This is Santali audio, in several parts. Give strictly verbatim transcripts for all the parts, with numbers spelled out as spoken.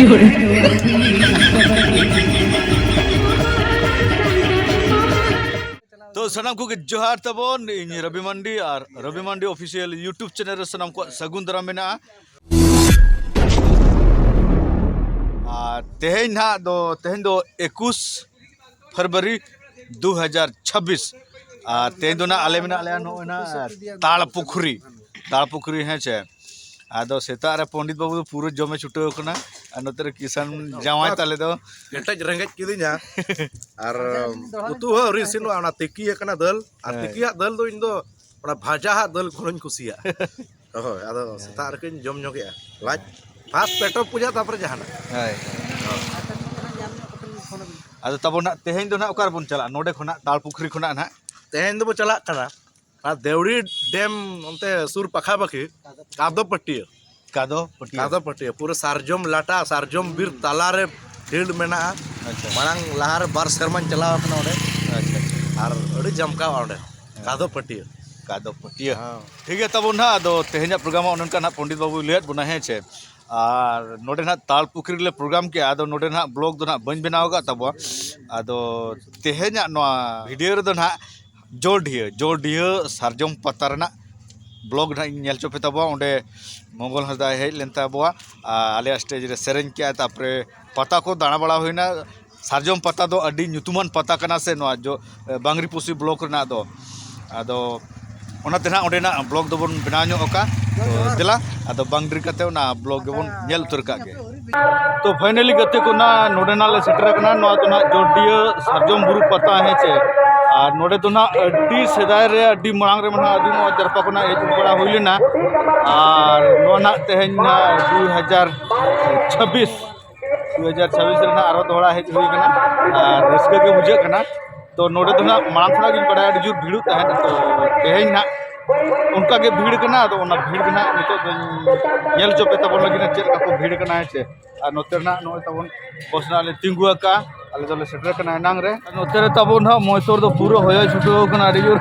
ᱛᱚ ᱥᱟᱱᱟᱢ ᱠᱚᱜᱮ ᱡᱚᱦᱟᱨ ᱛᱟᱵᱚᱱ, ᱤᱧ ᱨᱚᱵᱤ ᱢᱟᱱᱰᱤ ᱟᱨ ᱨᱚᱵᱤ ᱢᱟᱱᱰᱤ ᱚᱯᱷᱤᱥᱤᱭᱟᱞ YouTube ᱪᱮᱱᱮᱞ ᱨᱮ ᱥᱟᱱᱟᱢ ᱠᱚᱣᱟᱜ ᱥᱟᱹᱜᱩᱱ ᱫᱟᱨᱟᱢ ᱢᱮᱱᱟᱜᱼᱟ᱾ ᱟᱨ ᱛᱮᱦᱮᱧ ᱱᱟᱦᱟᱜ ᱫᱚ, ᱛᱮᱦᱮᱧ ᱫᱚ ᱮᱠᱩᱥ ᱯᱷᱮᱵᱽᱨᱩᱣᱟᱨᱤ ᱫᱩ ᱦᱟᱡᱟᱨ ᱪᱷᱟᱵᱵᱤᱥ᱾ ᱟᱨ ᱛᱮᱦᱮᱧ ᱫᱚ ᱱᱟᱦᱟᱜ ᱟᱞᱮ ᱢᱮᱱᱟᱜ ᱞᱮᱭᱟ ᱱᱚᱜᱼᱚᱭ ᱱᱟᱦᱟᱜ ᱛᱟᱲ ᱯᱩᱠᱷᱨᱤ, ᱛᱟᱲ ᱯᱩᱠᱷᱨᱤ, ᱦᱮᱸ ᱪᱮ᱾ ᱟᱫᱚ ᱥᱮᱛᱟᱜ ᱨᱮ ᱯᱚᱱᱰᱤᱛ ᱵᱟᱹᱵᱩ ᱫᱚ ᱯᱩᱨᱟᱹ ᱡᱚᱢᱮ ᱪᱷᱩᱴᱟᱹᱣ ᱠᱟᱱᱟ, ᱟᱨ ᱱᱚᱛᱮ ᱨᱮ ᱠᱤᱥᱟᱱ ᱡᱟᱶᱟᱭ ᱛᱟᱞᱮ ᱫᱚ ᱠᱮᱴᱮᱡ ᱨᱮᱸᱜᱮᱡ ᱠᱤᱫᱤᱧᱟ᱾ ᱟᱨ ᱩᱛᱩ ᱦᱚᱸ ᱟᱹᱣᱨᱤ ᱤᱥᱤᱱᱚᱜᱼᱟ, ᱚᱱᱟ ᱛᱤᱠᱤ ᱟᱠᱟᱱᱟ ᱫᱟᱹᱞ, ᱟᱨ ᱦᱮᱸ᱾ ᱛᱤᱠᱤᱭᱟᱜ ᱫᱟᱹᱞ ᱫᱚ ᱤᱧ ᱫᱚ ᱚᱱᱟ ᱵᱷᱟᱡᱟ ᱦᱟᱜ ᱫᱟᱹᱞ ᱠᱷᱚᱱᱤᱧ ᱠᱩᱥᱤᱭᱟᱜᱼᱟ᱾ ᱦᱳᱭ, ᱟᱫᱚ ᱥᱮᱛᱟᱜ ᱨᱮᱠᱚᱧ ᱡᱚᱢ ᱧᱚᱜᱮᱜᱼᱟ᱾ ᱞᱟᱡ ᱯᱷᱟᱥᱴ ᱯᱮᱴᱮᱨ ᱯᱩᱡᱟ, ᱛᱟᱨᱯᱚᱨᱮ ᱡᱟᱦᱟᱱᱟᱜ᱾ ᱦᱳᱭ᱾ ᱟᱫᱚ ᱛᱟᱵᱚ ᱱᱟᱜ ᱛᱮᱦᱮᱧ ᱫᱚ ᱱᱟᱜ ᱚᱠᱟ ᱨᱮᱵᱚᱱ ᱪᱟᱞᱟᱜᱼᱟ? ᱱᱚᱰᱮ ᱠᱷᱚᱱᱟᱜ, ᱛᱟᱲ ᱯᱩᱠᱷᱨᱤ ᱠᱷᱚᱱᱟᱜ ᱱᱟᱜ᱾ ᱛᱮᱦᱮᱧ ᱫᱚᱵᱚ ᱪᱟᱞᱟᱜ ᱠᱟᱱᱟ ᱟᱨ ᱫᱮᱣᱲᱤ ᱰᱮᱢ ᱚᱱᱛᱮ ᱥᱩᱨ ᱯᱟᱠᱷᱟᱯᱟᱠᱤ ᱠᱟᱫᱚ ᱯᱟᱹᱴᱤᱭᱟᱹ᱾ ᱠᱟᱫᱚ ᱯᱟᱹᱴᱤᱭᱟᱹ᱾ ᱠᱟᱫᱚ ᱯᱟᱹᱴᱤᱭᱟᱹ, ᱯᱩᱨᱟᱹ ᱥᱟᱨᱡᱚᱢ ᱞᱟᱴᱟ, ᱥᱟᱨᱡᱚᱢ ᱵᱤᱨ ᱛᱟᱞᱟᱨᱮ ᱯᱷᱤᱞᱰ ᱢᱮᱱᱟᱜᱼᱟ᱾ ᱟᱪᱪᱷᱟ᱾ ᱢᱟᱲᱟᱝ ᱞᱟᱦᱟᱨᱮ ᱵᱟᱨ ᱥᱮᱨᱢᱟᱧ ᱪᱟᱞᱟᱣ ᱟᱠᱟᱱᱟ ᱚᱸᱰᱮ᱾ ᱟᱪᱪᱷᱟ, ᱟᱪᱪᱷᱟ᱾ ᱟᱨ ᱟᱹᱰᱤ ᱡᱟᱢᱠᱟᱣᱟ ᱚᱸᱰᱮ᱾ ᱦᱮᱸ᱾ ᱠᱟᱫᱚ ᱯᱟᱹᱴᱤᱭᱟᱹ᱾ ᱠᱟᱫᱚ ᱯᱟᱹᱴᱤᱭᱟᱹ᱾ ᱦᱮᱸ᱾ ᱴᱷᱤᱠ ᱜᱮᱭᱟ ᱛᱟᱵᱚᱱ ᱱᱟᱦᱟᱜ, ᱟᱫᱚ ᱛᱮᱦᱮᱧᱟᱜ ᱯᱨᱳᱜᱨᱟᱢ ᱢᱟ ᱚᱱᱮ ᱚᱱᱠᱟ ᱱᱟᱦᱟᱜ ᱯᱚᱱᱰᱤᱛ ᱵᱟᱹᱵᱩᱭ ᱞᱟᱹᱭᱟᱫ ᱵᱚᱱᱟ, ᱦᱮᱸ ᱪᱮ? ᱟᱨ ᱱᱚᱰᱮ ᱱᱟᱦᱟᱜ ᱛᱟᱲ ᱯᱩᱠᱷᱨᱤ ᱨᱮᱞᱮ ᱯᱨᱳᱜᱨᱟᱢ ᱠᱮᱜᱼᱟ, ᱟᱫᱚ ᱱᱚᱰᱮ ᱱᱟᱦᱟᱜ ᱵᱞᱚᱜ ᱫᱚ ᱱᱟᱦᱟᱜ ᱵᱟᱹᱧ ᱵᱮᱱᱟᱣ ᱟᱠᱟᱫ ᱛᱟᱵᱚᱣᱟ᱾ ᱟᱫᱚ ᱛᱮᱦᱮᱧᱟᱜ ᱱᱚᱣᱟ ᱵᱷᱤᱰᱤᱭᱳ ᱨᱮᱫᱚ ᱱᱟᱦᱟᱜ ᱡᱳᱞᱰᱤᱦᱟᱹ, ᱡᱳᱞᱰᱤᱦᱟᱹ ᱥᱟᱨᱡᱚᱢ ᱯᱟᱛᱟ ᱨᱮᱱᱟᱜ ᱵᱞᱚᱜ ᱱᱟᱦᱟᱜ ᱤᱧ ᱧᱮᱞ ᱦᱚᱪᱚ ᱯᱮ ᱛᱟᱵᱚᱣᱟ᱾ ᱚᱸᱰᱮ ᱢᱚᱝᱜᱚᱞ ᱦᱟᱸᱥᱫᱟᱭ ᱦᱮᱡ ᱞᱮᱱ ᱛᱟᱵᱚᱣᱟ, ᱟᱨ ᱟᱞᱮᱭᱟᱜ ᱥᱴᱮᱡᱽ ᱨᱮ ᱥᱮᱨᱮᱧ ᱠᱮᱜᱼᱟ, ᱛᱟᱨᱯᱚᱨᱮ ᱯᱟᱛᱟ ᱠᱚ ᱫᱟᱬᱟ ᱵᱟᱲᱟ ᱦᱩᱭᱱᱟ᱾ ᱥᱟᱨᱡᱚᱢ ᱯᱟᱛᱟ ᱫᱚ ᱟᱹᱰᱤ ᱧᱩᱛᱩᱢᱟᱱ ᱯᱟᱛᱟ ᱠᱟᱱᱟ ᱥᱮ ᱱᱚᱣᱟ ᱡᱚ-, ᱵᱟᱝᱨᱤᱯᱚᱥᱤ ᱵᱞᱚᱠ ᱨᱮᱱᱟᱜ ᱫᱚ᱾ ᱟᱫᱚ ᱚᱱᱟᱛᱮ ᱱᱟᱦᱟᱜ ᱚᱸᱰᱮᱱᱟᱜ ᱵᱞᱚᱜ ᱫᱚᱵᱚᱱ ᱵᱮᱱᱟᱣ ᱧᱚᱜ ᱟᱠᱟᱫ᱾ ᱛᱚ ᱫᱮᱞᱟ, ᱟᱫᱚ ᱵᱟᱝ ᱰᱮᱨᱤ ᱠᱟᱛᱮ ᱚᱱᱟ ᱵᱞᱚᱜ ᱜᱮᱵᱚᱱ ᱧᱮᱞ ᱩᱛᱟᱹᱨ ᱠᱟᱜ ᱜᱮ᱾ ᱛᱚ ᱯᱷᱟᱭᱱᱟᱞᱤ ᱜᱟᱛᱮ ᱠᱚ, ᱱᱟ-, ᱱᱚᱰᱮ ᱱᱟᱜ ᱞᱮ ᱥᱮᱴᱮᱨ ᱟᱠᱟᱱᱟ᱾ ᱱᱚᱣᱟ ᱫᱚ ᱱᱟᱜ ᱡᱳᱞᱰᱤᱦᱟᱹ ᱥᱟᱨᱡᱚᱢ ᱵᱩᱨᱩ ᱯᱟᱛᱟ, ᱦᱮᱸ ᱪᱮ᱾ ᱟᱨ ᱱᱚᱰᱮ ᱫᱚ ᱱᱟᱜ ᱟᱹᱰᱤ ᱥᱮᱫᱟᱭ ᱨᱮ, ᱟᱹᱰᱤ ᱢᱟᱲᱟᱝ ᱨᱮ ᱱᱟᱜ ᱟᱹᱫᱤᱢ ᱡᱟᱨᱯᱟ ᱠᱷᱚᱱᱟᱜ ᱦᱮᱡ ᱵᱟᱲᱟ ᱦᱩᱭ ᱞᱮᱱᱟ᱾ ᱟᱨ ᱱᱚᱣᱟ ᱱᱟᱜ ᱛᱮᱦᱮᱧ ᱱᱟᱜ ᱫᱩ ᱦᱟᱡᱟᱨ ᱪᱷᱟᱵᱵᱤᱥ, ᱫᱩ ᱦᱟᱡᱟᱨ ᱪᱷᱟᱵᱵᱤᱥ ᱨᱮ ᱱᱟᱜ ᱟᱨᱦᱚᱸ ᱫᱚᱦᱲᱟ ᱦᱮᱡ ᱦᱩᱭ ᱠᱟᱱᱟ᱾ ᱟᱨ ᱨᱟᱹᱥᱠᱟᱹ ᱜᱮ ᱵᱩᱡᱷᱟᱹᱜ ᱠᱟᱱᱟ᱾ ᱛᱚ ᱱᱚᱰᱮ ᱫᱚ ᱱᱟᱜ ᱢᱟᱲᱟᱝ ᱠᱷᱚᱱᱟᱜ ᱜᱤᱧ ᱵᱟᱲᱟᱭᱟ ᱟᱹᱰᱤ ᱡᱳᱨ ᱵᱷᱤᱲᱚᱜ ᱛᱟᱦᱮᱸᱫ᱾ ᱛᱚ ᱛᱮᱦᱮᱧ ᱱᱟᱜ ᱚᱱᱠᱟ ᱜᱮ ᱵᱷᱤᱲ ᱠᱟᱱᱟ᱾ ᱟᱫᱚ ᱚᱱᱟ ᱵᱷᱤᱲ ᱜᱮ ᱱᱟᱜ ᱱᱤᱛᱚᱜ ᱫᱚᱧ ᱧᱮᱞ ᱦᱚᱪᱚ ᱯᱮ ᱛᱟᱵᱚᱱ ᱞᱟᱹᱜᱤᱫ ᱪᱮᱫ ᱞᱮᱠᱟ ᱠᱚ ᱵᱷᱤᱲ ᱠᱟᱱᱟ, ᱦᱮᱸ ᱪᱮ᱾ ᱟᱨ ᱱᱚᱛᱮ ᱨᱮᱱᱟᱜ ᱱᱚᱜᱼᱚᱭ ᱛᱟᱵᱚᱱ ᱵᱚᱥ ᱨᱮᱱᱟᱜ ᱞᱮ ᱛᱤᱸᱜᱩ ᱟᱠᱟᱜᱼᱟ, ᱟᱞᱮ ᱫᱚᱞᱮ ᱥᱮᱴᱮᱨ ᱠᱟᱱᱟ ᱮᱱᱟᱝ ᱨᱮ᱾ ᱟᱨ ᱱᱚᱛᱮ ᱨᱮ ᱛᱟᱵᱚᱱ ᱦᱟᱸᱜ ᱢᱚᱭᱛᱚᱨ ᱫᱚ ᱯᱩᱨᱟᱹ ᱦᱚᱭᱚ ᱪᱷᱩᱴᱟᱹᱣ ᱠᱟᱱᱟ ᱟᱹᱰᱤ ᱡᱳᱨ᱾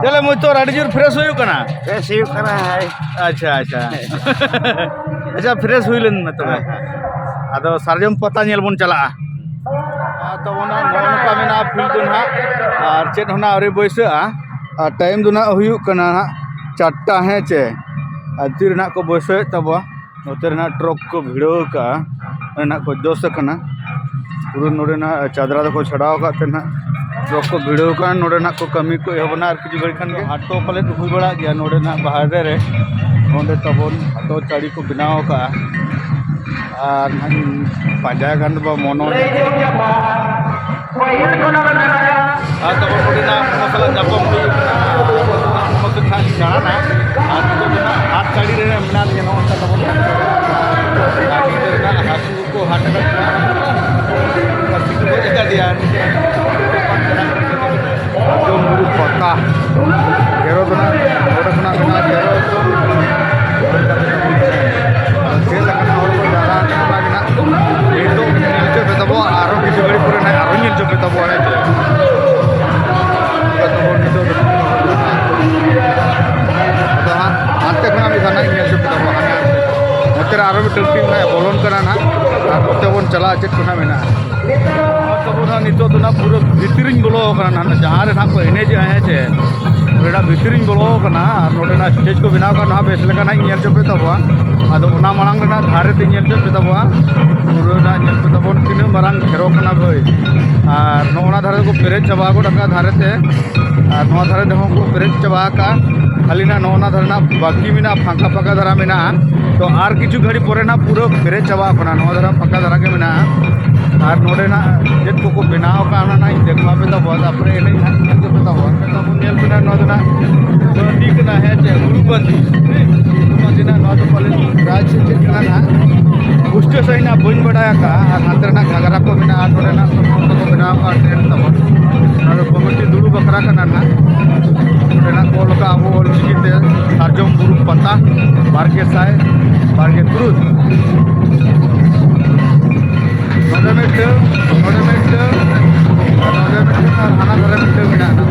ᱪᱮᱞᱮ ᱢᱚᱭᱛᱚᱨ, ᱟᱹᱰᱤ ᱡᱳᱨ ᱯᱷᱨᱮᱥ ᱦᱩᱭᱩᱜ ᱠᱟᱱᱟ? ᱯᱷᱨᱮᱥ ᱦᱩᱭᱩᱜ ᱠᱟᱱᱟ, ᱦᱟᱭ᱾ ᱟᱪᱪᱷᱟ, ᱟᱪᱪᱷᱟ᱾ ᱟᱪᱪᱷᱟ, ᱯᱷᱨᱮᱥ ᱦᱩᱭ ᱞᱮᱱ ᱢᱮ ᱛᱚᱵᱮ᱾ ᱦᱮᱸ, ᱦᱮᱸ᱾ ᱟᱫᱚ ᱥᱟᱨᱡᱚᱢ ᱯᱟᱛᱟ ᱧᱮᱞ ᱵᱚᱱ ᱪᱟᱞᱟᱜᱼᱟ᱾ ᱟᱨ ᱛᱟᱵᱚᱱ ᱱᱚᱜᱼᱚ ᱱᱚᱝᱠᱟ ᱢᱮᱱᱟᱜᱼᱟ ᱯᱷᱤᱞᱰ ᱫᱚ ᱱᱟᱦᱟᱜ, ᱟᱨ ᱪᱮᱫ ᱦᱚᱸ ᱱᱟᱦᱟᱜ ᱟᱹᱣᱨᱤ ᱵᱟᱹᱭᱥᱟᱹᱜᱼᱟ᱾ ᱟᱨ ᱴᱟᱭᱤᱢ ᱫᱚ ᱱᱟᱦᱟᱜ ᱦᱩᱭᱩᱜ ᱠᱟᱱᱟ ᱱᱟᱦᱟᱜ ᱪᱟᱨᱴᱟ, ᱦᱮᱸ ᱪᱮ? ᱟᱨ ᱛᱤ ᱨᱮ ᱱᱟᱦᱟᱜ ᱠᱚ ᱵᱟᱹᱭᱥᱟᱹᱣᱮᱫ ᱛᱟᱵᱚᱣᱟ᱾ ᱱᱚᱛᱮ ᱨᱮ ᱱᱟᱦᱟᱜ ᱴᱨᱚᱠ ᱠᱚ ᱵᱷᱤᱲᱟᱹᱣ ᱟᱠᱟᱜᱼᱟ, ᱚᱸᱰᱮ ᱱᱟᱦᱟᱜ ᱠᱚ ᱡᱚᱥ ᱟᱠᱟᱱᱟ᱾ ᱯᱩᱨᱟᱹ ᱱᱚᱰᱮ ᱱᱟᱦᱟᱜ ᱪᱟᱫᱽᱨᱟ ᱫᱚᱠᱚ ᱪᱷᱟᱰᱟᱣ ᱟᱠᱟᱫ ᱛᱮ ᱱᱟᱦᱟᱜ ᱴᱨᱚᱠ ᱠᱚ ᱵᱷᱤᱲᱟᱹᱣ ᱟᱠᱟᱱᱟ᱾ ᱱᱚᱰᱮ ᱱᱟᱦᱟᱜ ᱠᱚ ᱠᱟᱹᱢᱤ ᱠᱚ ᱮᱦᱚᱵ ᱮᱱᱟ ᱟᱨ ᱠᱤᱪᱷᱩ ᱜᱷᱟᱹᱲᱤᱡ ᱠᱷᱟᱱ ᱜᱮ᱾ ᱦᱟᱴ ᱫᱚ ᱯᱟᱞᱮᱫ ᱦᱩᱭ ᱵᱟᱲᱟᱜ ᱜᱮᱭᱟ ᱱᱚᱰᱮ ᱱᱟᱦᱟᱜ ᱵᱟᱦᱨᱮ ᱨᱮ᱾ ᱱᱚᱰᱮ ᱛᱟᱵᱚᱱ ᱦᱟᱴ ᱫᱚ ᱪᱟᱹᱲᱤ ᱠᱚ ᱵᱮᱱᱟᱣ ᱟᱠᱟᱫᱼᱟ᱾ ᱟᱨ ᱱᱟᱦᱟᱜ ᱤᱧ ᱯᱟᱸᱡᱟᱭ ᱠᱷᱟᱱ ᱫᱚ ᱵᱟ ᱢᱚᱱᱳ᱾ ᱟᱨ ᱛᱟᱵᱚᱱ ᱱᱚᱰᱮ ᱱᱟᱦᱟᱜ ᱢᱚᱱᱳ ᱥᱟᱞᱟᱜ ᱧᱟᱯᱟᱢ ᱦᱩᱭ ᱠᱟᱱᱟ᱾ ᱢᱚᱱᱳ ᱥᱮᱫ ᱱᱟᱦᱟᱜ ᱤᱧ ᱫᱟᱬᱟᱱᱟ᱾ ᱟᱨ ᱱᱤᱛᱚᱜ ᱫᱚ ᱱᱟᱦᱟᱜ ᱦᱟᱴ ᱪᱟᱹᱲᱤ ᱨᱮ ᱢᱮᱱᱟᱜ ᱞᱤᱧᱟ ᱱᱚᱜᱼᱚ ᱱᱚᱝᱠᱟ ᱛᱟᱵᱚᱱ ᱦᱟᱴ᱾ ᱟᱨ ᱱᱤᱛᱚᱜ ᱫᱚ ᱱᱟᱦᱟᱜ ᱦᱟᱹᱠᱩ ᱠᱚ ᱦᱟᱴ ᱟᱠᱟᱫ ᱠᱚᱣᱟ᱾ ᱯᱟᱹᱥᱤ ᱠᱚ ᱜᱚᱡ ᱟᱠᱟᱫᱮᱭᱟ᱾ ᱥᱟᱨᱡᱚᱢ ᱵᱩᱨᱩ ᱯᱟᱛᱟ᱾ ᱜᱷᱮᱨᱚ ᱫᱚ ᱱᱟᱜ ᱱᱚᱰᱮ ᱠᱷᱚᱱᱟᱜ ᱢᱮᱱᱟᱜᱼᱟ, ᱜᱷᱮᱨᱚ᱾ ᱪᱮᱫ ᱞᱮᱠᱟᱱᱟᱜ ᱦᱚᱲ ᱠᱚ ᱡᱟᱣᱨᱟ ᱟᱠᱟᱱᱟ ᱚᱱᱟ ᱜᱮ ᱱᱟᱜ ᱱᱤᱛᱚᱜ ᱧᱮᱞ ᱦᱚᱪᱚ ᱯᱮ ᱛᱟᱵᱚ, ᱟᱨᱚ ᱠᱤᱪᱷᱩ ᱜᱷᱟᱹᱲᱤᱡ ᱯᱚᱨᱮ ᱱᱟᱜ ᱟᱨᱚ ᱧᱮᱞ ᱦᱚᱪᱚ ᱯᱮ ᱛᱟᱵᱚ, ᱦᱮᱸ ᱪᱮ? ᱛᱟᱵᱚ ᱱᱤᱛᱚᱜ ᱫᱚ ᱟᱫᱚ ᱦᱟᱸᱜ ᱦᱟᱱᱛᱮ ᱠᱷᱚᱱᱟᱜ ᱢᱤᱫ ᱫᱷᱟᱣ ᱱᱟᱜ ᱧᱮᱞ ᱦᱚᱪᱚ ᱯᱮ ᱛᱟᱵᱚ, ᱦᱟᱱᱮ ᱦᱟᱱᱛᱮ᱾ ᱱᱚᱛᱮ ᱨᱮ ᱟᱨᱚ ᱢᱤᱫᱴᱟᱝ ᱴᱤᱢ ᱱᱟᱜ ᱵᱚᱞᱚᱱ ᱠᱟᱱᱟ ᱱᱟᱜ, ᱟᱨ ᱱᱚᱛᱮ ᱵᱚᱱ ᱪᱟᱞᱟᱜᱼᱟ, ᱪᱮᱫ ᱠᱚ ᱱᱟᱜ ᱢᱮᱱᱟᱜᱼᱟ᱾ ᱛᱟᱵᱚ ᱱᱟᱦᱟᱜ ᱱᱤᱛᱚᱜ ᱫᱚ ᱱᱟᱦᱟᱜ ᱯᱩᱨᱟᱹ ᱵᱷᱤᱛᱨᱤᱧ ᱵᱚᱞᱚ ᱟᱠᱟᱱᱟ ᱱᱟᱦᱟᱜ, ᱡᱟᱦᱟᱸ ᱨᱮ ᱱᱟᱦᱟᱜ ᱠᱚ ᱮᱱᱮᱡᱮᱜᱼᱟ, ᱦᱮᱸ ᱪᱮ? ᱱᱚᱰᱮ ᱱᱟᱦᱟᱜ ᱵᱷᱤᱛᱨᱤᱧ ᱵᱚᱞᱚ ᱟᱠᱟᱱᱟ ᱟᱨ ᱱᱚᱰᱮ ᱱᱟᱦᱟᱜ ᱥᱴᱮᱡᱽ ᱠᱚ ᱵᱮᱱᱟᱣ ᱠᱟᱜᱼᱟ, ᱱᱟᱦᱟᱜ ᱵᱮᱥ ᱞᱮᱠᱟ ᱱᱟᱦᱟᱜ ᱤᱧ ᱧᱮᱞ ᱦᱚᱪᱚ ᱯᱮ ᱛᱟᱵᱚᱣᱟ᱾ ᱟᱫᱚ ᱚᱱᱟ ᱢᱟᱲᱟᱝ ᱨᱮ ᱱᱟᱦᱟᱜ ᱫᱷᱟᱨᱮ ᱛᱮ ᱧᱮᱞ ᱦᱚᱪᱚ ᱯᱮ ᱛᱟᱵᱚᱣᱟ, ᱯᱩᱨᱟᱹ ᱱᱟᱦᱟᱜ ᱧᱮᱞ ᱯᱮ ᱛᱟᱵᱚᱱ ᱛᱤᱱᱟᱹᱜ ᱢᱟᱨᱟᱝ ᱜᱷᱮᱨᱚ ᱠᱟᱱᱟ ᱵᱷᱟᱹᱭ᱾ ᱟᱨ ᱱᱚᱜᱼᱚ ᱱᱟ ᱫᱷᱟᱨᱮ ᱫᱚᱠᱚ ᱯᱮᱨᱮᱡ ᱪᱟᱵᱟ ᱜᱚᱫ ᱟᱠᱟᱫᱼᱟ ᱫᱷᱟᱨᱮ ᱛᱮ, ᱟᱨ ᱱᱚᱣᱟ ᱫᱷᱟᱨᱮ ᱛᱮᱦᱚᱸ ᱠᱚ ᱯᱮᱨᱮᱡ ᱪᱟᱵᱟ ᱟᱠᱟᱫᱼᱟ᱾ ᱠᱷᱟᱹᱞᱤ ᱱᱟᱜ ᱱᱚᱜᱼᱚ ᱱᱟ ᱫᱷᱟᱨᱮ ᱱᱟᱜ ᱵᱟᱹᱠᱤ ᱢᱮᱱᱟᱜᱼᱟ, ᱯᱷᱟᱸᱠᱟ ᱯᱷᱟᱸᱠᱟ ᱫᱷᱟᱨᱟ ᱢᱮᱱᱟᱜᱼᱟ᱾ ᱛᱚ ᱟᱨ ᱠᱤᱪᱷᱩ ᱜᱷᱟᱹᱲᱤ ᱯᱚᱨᱮ ᱱᱟᱜ ᱯᱩᱨᱟᱹ ᱯᱮᱨᱮᱡ ᱪᱟᱵᱟᱜ ᱠᱟᱱᱟ, ᱱᱚᱣᱟ ᱫᱷᱟᱨᱮ ᱯᱷᱟᱸᱠᱟ ᱫᱷᱟᱨᱟ ᱜᱮ ᱢᱮᱱᱟᱜᱼᱟ᱾ ᱟᱨ ᱱᱚᱰᱮ ᱱᱟᱜ ᱪᱮᱫ ᱠᱚᱠᱚ ᱵᱮᱱᱟᱣ ᱟᱠᱟᱫᱼᱟ, ᱚᱱᱟ ᱱᱟᱜ ᱤᱧ ᱫᱮᱠᱷᱟᱣ ᱯᱮ ᱛᱟᱵᱚᱱᱟ, ᱛᱟᱨᱯᱚᱨᱮ ᱮᱱᱮᱡ ᱱᱟᱜ ᱧᱮᱞ ᱯᱮ ᱛᱟᱵᱚᱱᱟ᱾ ᱱᱚᱣᱟ ᱫᱚ ᱱᱟᱜ ᱵᱟᱸᱫᱤ ᱠᱟᱱᱟ, ᱦᱮᱸ ᱪᱮ, ᱦᱩᱲᱩ ᱵᱟᱸᱫᱤ᱾ ᱦᱩᱲᱩ ᱵᱟᱸᱫᱤ ᱱᱟᱜ ᱱᱚᱣᱟ ᱫᱚ ᱯᱟᱞᱮᱱ ᱨᱟᱡᱽ ᱥᱮ ᱪᱮᱫ ᱠᱟᱱᱟ ᱱᱟᱜ, ᱯᱩᱥᱴᱟᱹ ᱥᱟᱺᱦᱤᱡ ᱱᱟᱜ ᱵᱟᱹᱧ ᱵᱟᱰᱟᱭ ᱟᱠᱟᱫᱼᱟ᱾ ᱟᱨ ᱦᱟᱱᱛᱮ ᱨᱮ ᱱᱟᱜ ᱜᱷᱟᱜᱽᱨᱟ ᱠᱚ ᱢᱮᱱᱟᱜᱼᱟ, ᱟᱨ ᱱᱚᱰᱮ ᱱᱟᱜ ᱠᱚ ᱵᱮᱱᱟᱣ ᱟᱠᱟᱫᱼᱟ ᱴᱮᱱᱴ ᱛᱟᱵᱚᱱ᱾ ᱱᱚᱣᱟ ᱫᱚ ᱠᱚᱢᱤᱴᱤ ᱫᱩᱲᱩᱵ ᱵᱟᱠᱷᱨᱟ ᱠᱟᱱᱟ ᱱᱟᱜ᱾ ᱚᱸᱰᱮᱱᱟᱜ ᱠᱚ ᱚᱞ ᱟᱠᱟᱫ ᱟᱵᱚ ᱚᱞ ᱪᱤᱠᱤ ᱛᱮ, ᱥᱟᱨᱡᱚᱢ ᱵᱩᱨᱩ ᱯᱟᱛᱟ ᱵᱟᱨ ᱜᱮ ᱥᱟᱭ ᱵᱟᱨ ᱜᱮᱞ ᱛᱩᱨᱩᱭ᱾ ᱱᱚᱰᱮ ᱢᱤᱫᱴᱟᱹᱝ, ᱱᱚᱰᱮ ᱢᱤᱫᱴᱟᱹᱝ, ᱟᱨ ᱱᱚᱰᱮ ᱢᱤᱫᱴᱟᱹᱝ, ᱟᱨ ᱦᱟᱱᱟ ᱫᱷᱟᱨᱮ ᱢᱤᱫᱴᱟᱹᱝ ᱢᱮᱱᱟᱜᱼᱟ᱾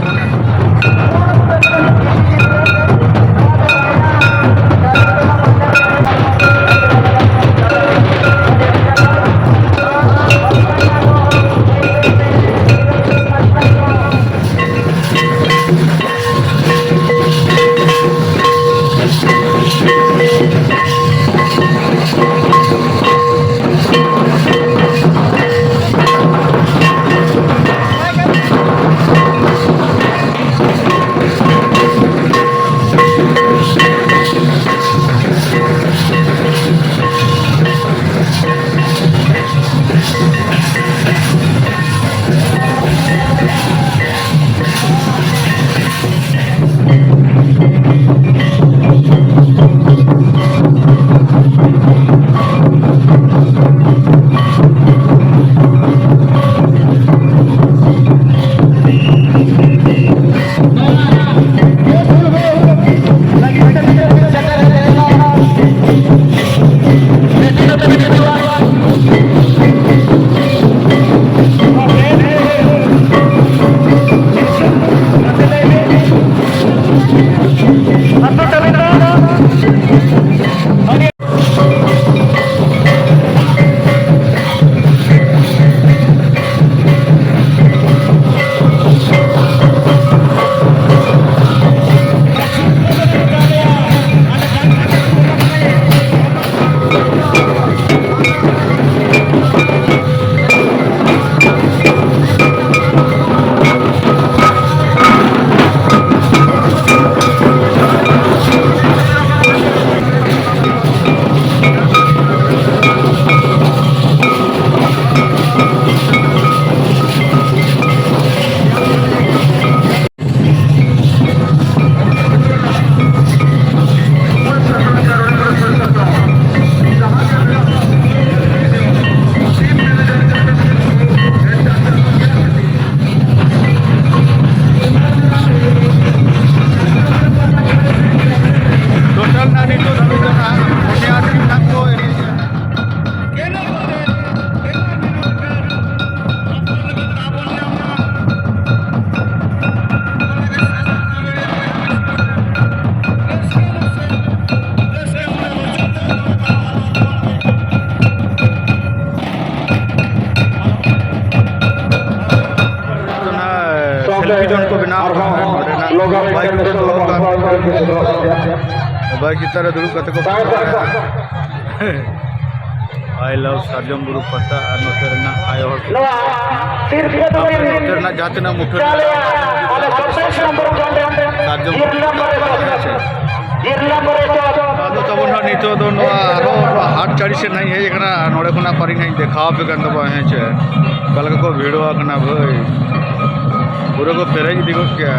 ᱠᱤᱨᱛᱚᱱ ᱠᱚ ᱵᱮᱱᱟᱣ ᱠᱟᱜᱼᱟ ᱱᱚᱰᱮᱱᱟᱜ ᱵᱟᱭᱤᱠ ᱠᱚ ᱫᱚᱦᱚ ᱠᱟᱜᱼᱟ᱾ ᱵᱟᱭᱤᱠ ᱪᱮᱛᱟᱱ ᱨᱮ ᱫᱩᱲᱩᱵ ᱠᱟᱛᱮ ᱠᱚ ᱵᱮᱱᱟᱣ ᱠᱟᱜᱼᱟ᱾ I love ᱥᱟᱨᱡᱚᱢ ᱵᱩᱨᱩ ᱯᱟᱛᱟ ᱟᱨ ᱱᱚᱛᱮ ᱨᱮᱱᱟᱜ ᱟᱭᱳ ᱦᱚᱲ ᱠᱚ᱾ ᱱᱚᱣᱟ ᱥᱤᱨᱯᱟᱹ ᱫᱚ ᱛᱟᱯᱚᱨᱮ ᱱᱚᱛᱮ ᱨᱮᱱᱟᱜ ᱡᱟᱦᱟᱸ ᱛᱤᱱᱟᱹᱜ ᱢᱩᱴᱷᱟᱹᱱ ᱪᱟᱞᱮᱭᱟ, ᱟᱞᱮ ᱥᱟᱛᱟᱭᱤᱥ ᱱᱚᱢᱵᱚᱨ ᱡᱚᱱ ᱨᱮᱱ ᱥᱟᱨᱡᱚᱢ ᱡᱤᱞ ᱵᱩᱨᱩ ᱱᱚᱢᱵᱚᱨ ᱯᱟᱛᱟ ᱨᱮ ᱦᱮᱸ ᱥᱮ᱾ ᱡᱤᱞ ᱱᱚᱢᱵᱚᱨ ᱨᱮ ᱪᱚ᱾ ᱟᱫᱚ ᱛᱟᱵᱚᱱ ᱦᱟᱸᱜ ᱱᱤᱛᱚᱜ ᱫᱚ ᱱᱚᱣᱟ ᱟᱨᱦᱚᱸ ᱦᱟᱴ ᱪᱟᱹᱲᱤ ᱥᱮᱫ ᱦᱟᱸᱜ ᱤᱧ ᱦᱮᱡ ᱟᱠᱟᱱᱟ᱾ ᱱᱚᱰᱮ ᱠᱷᱚᱱᱟᱜ ᱯᱟᱨᱤᱧ ᱦᱟᱸᱜ ᱤᱧ ᱫᱮᱠᱷᱟᱣ ᱟᱯᱮ ᱠᱟᱱ ᱛᱟᱵᱚᱱᱟ ᱦᱮᱸ ᱪᱮ᱾ ᱚᱠᱟ ᱞᱮᱠᱟ ᱠᱚ ᱵᱷᱤᱲᱚᱜ ᱠᱟᱱᱟ ᱵᱷᱟᱹᱭ᱾ ᱯᱩᱨᱟᱹ ᱠᱚ ᱯᱮᱨᱮᱡ ᱤᱫᱤ ᱜᱚᱫ ᱠᱮᱜᱼᱟ᱾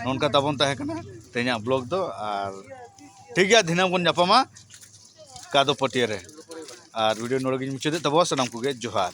ᱱᱚᱝᱠᱟ ᱛᱟᱵᱚᱱ ᱛᱟᱦᱮᱸ ᱠᱟᱱᱟ ᱛᱮᱦᱮᱧᱟᱜ ᱵᱞᱚᱜ ᱫᱚ᱾ ᱟᱨ ᱴᱷᱤᱠ ᱜᱮᱭᱟ, ᱫᱷᱤᱱᱟᱹᱝ ᱵᱚᱱ ᱧᱟᱯᱟᱢᱟ ᱠᱟᱫᱚ ᱯᱟᱹᱴᱤᱭᱟᱹ ᱨᱮ᱾ ᱟᱨ ᱵᱷᱤᱰᱤᱭᱳ ᱱᱚᱰᱮ ᱜᱤᱧ ᱢᱩᱪᱟᱹᱫᱮᱫ ᱛᱟᱵᱚᱱᱟ᱾ ᱥᱟᱱᱟᱢ ᱠᱚᱜᱮ ᱡᱚᱦᱟᱨ᱾